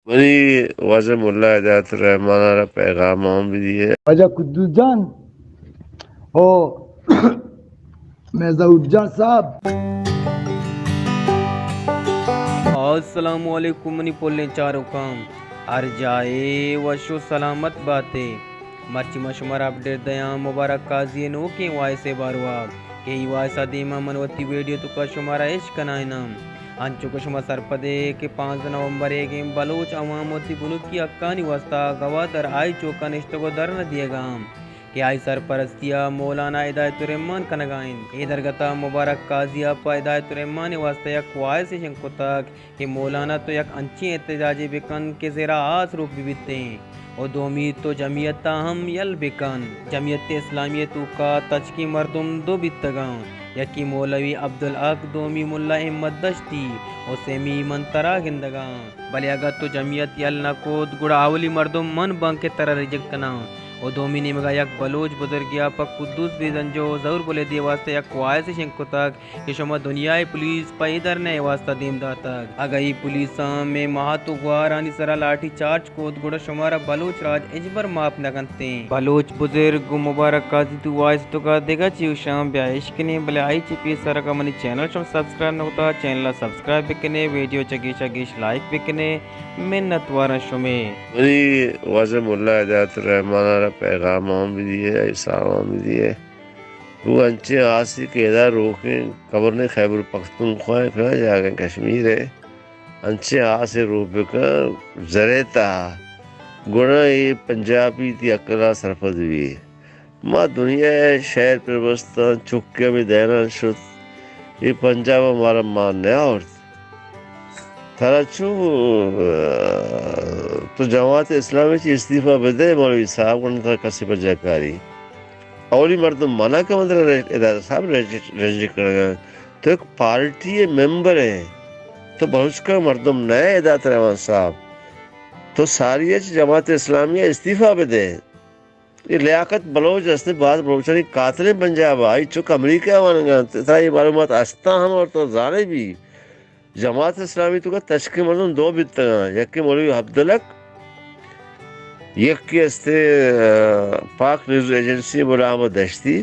منی واجہ ملا ہدایت الرحمان ء را پیغام ہم بدیے۔ واجہ قدوس جان او مہزاد جان صاحب۔ السلام علیکم منی پلیں چاروکاں، ہر جاہے وش و سلامت باتے۔ مرچی ما شمارا اپڈیٹ دیاں مبارک قاضی ء نوکیں وائس ء باروا کہ ای وائس ء دیما من وتی ویڈیو توکا شمارا اش کنائیناں۔ انچو کہ شما سرپدے کہ پانزدہ نومبر ایگیں بلوچ عوام وتی بنکی حقانی واسطہ گوادر آئی چوکا نشتگ و دھرنا دیگا انت کہ آئی سرپرستی ء مولانا ہدایت الرحمان کنگا انت۔ اے درگت ء مبارک قاضی ء پہ ہدایت الرحمان ء واسطہ یک وائس شنگ کتگ کہ مولانا تو یک انچیں احتجاجے بکن کہ زرا آس روپ بہ بیتیں و دومی تو جمعیت ء ہم یل بکن۔ جمعیت اسلامی ء توکا تچکیں مردم دو بیتگاں، یکی مولوی عبدالحق، دومی ملا احمد دشتی و سیمی من ترا گندگاں۔ بلے اگاں تو جمعیت یل نہ کت گڑا اولی مردم من باں کہ ترا ریجیکٹ کناں و دومی نیمگا یک بلوچ بزرگے ء پہ قدوس بیزنجو و ظہور بلیدی ء واسطہ یک وائس شنگ کتگ کہ شما دنیا ء پولیس پہ اے دھرنا ء واسطہ دیم داتگ۔ اگاں اے پولیساں مئے مات و گوارانی سرا لاٹھی چارج کت گڑا شمارا بلوچ راج ہچبر معاف نہ کنتیں۔ بلوچ بزرگ گوں مبارک قاضی تو وائس توکا دگہ چی گوشاں بیا اشکنیں، بلے آئی چہ پیسر اگاں منی چینل شما سبسکرائب نہ کتا، چینل ء سبسکرائب بکنے، ویڈیو چہ گیشا گیش لائک بکنے، منت واراں شمے۔ منی واجہ ملا ہدایت الرحمان ء را پیغام ہم بدیے، ایسا ہم بدیے۔ او انچیں آسے کہ ادا روکیں قبرنے خیبر پختونخوا ء فلاں جاگہ کشمیر ء انچیں آسے روپ بکن زرے تہا گڑا اے پنجابی تی عقل ء سرپد بی۔ ما دنیا ء شہر پر بستاں چکے ہمے دہران شت اے پنجاب ء مارا مان نہ آورت۔ ترا چو، تو جماعت اسلامی چی استعفی بدے مولوی صاحب گڑا ترا کسی پر جاکاری۔ اولی مردم منا کہ من ترا رج-، ادا صاحب رج-، رجی کنگا۔ تو ایک پارٹی ممبر ہے۔ تو بلوچ کا مردم نہ ہے ادا ترا ایوان صاحب۔ تو ساری اچ جماعت اسلامی استعفی بدے۔ اے لیاقت بلوچ است، باز بلوچانی قاتل پنجاب آئی چک امریکہ وانگا۔ ترا یہ معلومات استا ہم اور تو زانے بھی۔ جماعت اسلامی تو کا تشکیل مردم دو بیتگاں، یکی مولوی عبدالحق، یکی استے، آ، پاک نیوز ایجنسی ملا احمد دشتی،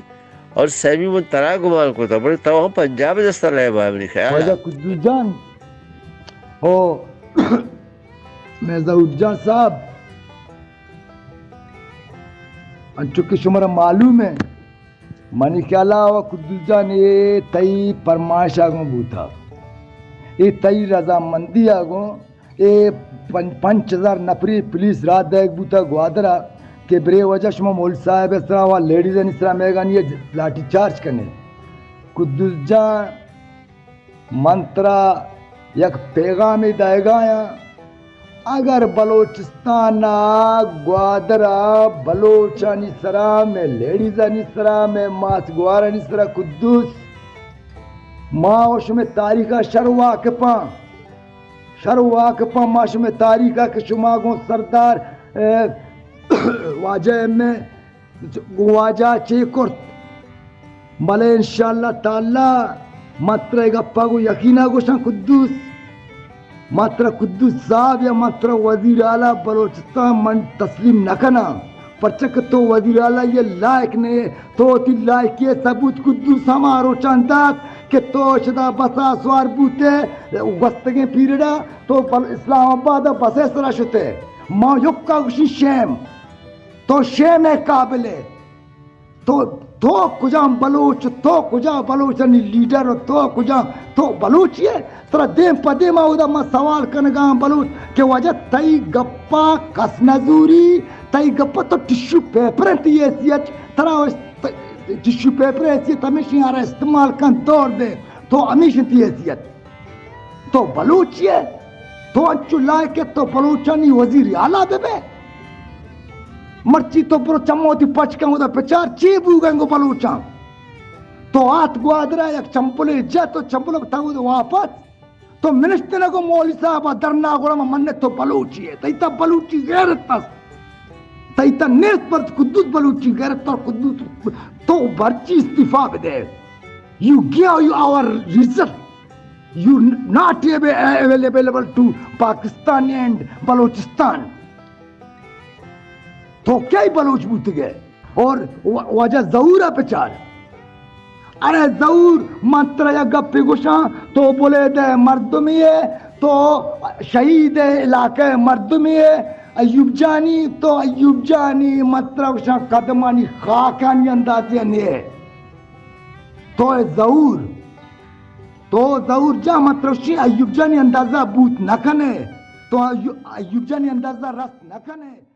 اور سیمی من ترا گمان کتا، بلے تو ہم پنجاب دستا لے بھائی منی خیال واجہ قدوس جان، او مہزاد جان صاحب، انچو کہ شمارا معلوم ہے، منی خیالا و قدوس جان اے تئی پرمائشا گوں بوتا، اے تئی رضامندیا گوں، اے پن-، پنچ ہزار نفری پولیس رات دئیگ بوتا گوادرا کہ برے واجہ شما مول صاحب سرا و لیڈیزانی سرا میگانی لاٹھی چارج کنے۔ قدوس جان من ترا یک پیغامے دئیگایاں، اگر بلوچستان ء گوادر ء بلوچانی سرا، مئے لیڈیزانی سرا، مئے مات گوارانی سرا قدوس، ما و شمئے تاریخ ء شر واقفاں، شر واقفاں ما شمئے تاریخ ء کہ شما گوں سردار، اے، واجہ ایم اے گوں واجہ چے کرت؟ بلے انشاءاللہ تعالی من ترا اے گپا گوں یقینا گوشاں قدوس، من ترا قدوس صاحب یا من ترا وزیر اعلی بلوچستان من تسلیم نہ کناں، پرچہ کہ تو وزیر اعلی یہ لائق نہ ئے، تو وتی لائقی ثبوت قدوس ہما روچان دات کہ تو شدا بسا سوار بوتے گوستگیں پیریڈا تو بل اسلام آباد بسے سرا شتے، ما یکا گوشی شیم۔ تو شیم ء قابل ئے۔ تو، تو کجام بلوچ، تو کجا بلوچانی لیڈر، تو کجا، تو بلوچی ئے؟ ترا دیم پہ دیم اودا من سوال کنگاں بلوچ کہ واجہ تئی گپا کس نہ زوری، تئی گپا تو ٹشو پیپر انت، تئی حیثیت ترا ٹ-، ٹشو پیپر حیثیت ہمیشی آرا استعمال کن دور دے، تو ہمیش انت تئی حیثیت۔ تو بلوچی ئے، تو انچو لائق ئے تو بلوچانی وزیر اعلی بہ بئے؟ مرچی تو برو چمو وتی پچ کن، اودا بچار چی بوگا انت گوں بلوچاں۔ تو آت گوادرا یک چمپلے جت و چمپلک تاں اودا واپس۔ تو منشت نہ گوں مولوی صاحبا دھرنا گڑا من منت تو بلوچی ئے۔ تئی تا بلوچی غیرت است۔ تئی تا نیست پر قدوس بلوچی غیرت، تو قدوس، تو برچی استعفا بدے۔ You give you our result. You not able, available to Pakistan and Balochistan. تو کئی بلوچ بوتگے؟ اور و-، واجہ ظہور ءَ بچار۔ ارے ظہور، من ترا یک گپے گوشاں، تو بلیدہ ءِ مردمے ئے، تو شہید ءِ علاقہ ءِ مردمے ئے۔ ایوب جانی، تو ایوب جانی، من ترا گوشاں، قدمانی خاکانی اندازہ نہ ئے۔ تو اے ظہور، تو ظہور جان، من ترا گوشاں، ایوب جانی اندازہ بوت نہ کن ئے، تو ایو-، ایوب جانی اندازہ رست نہ کن ئے۔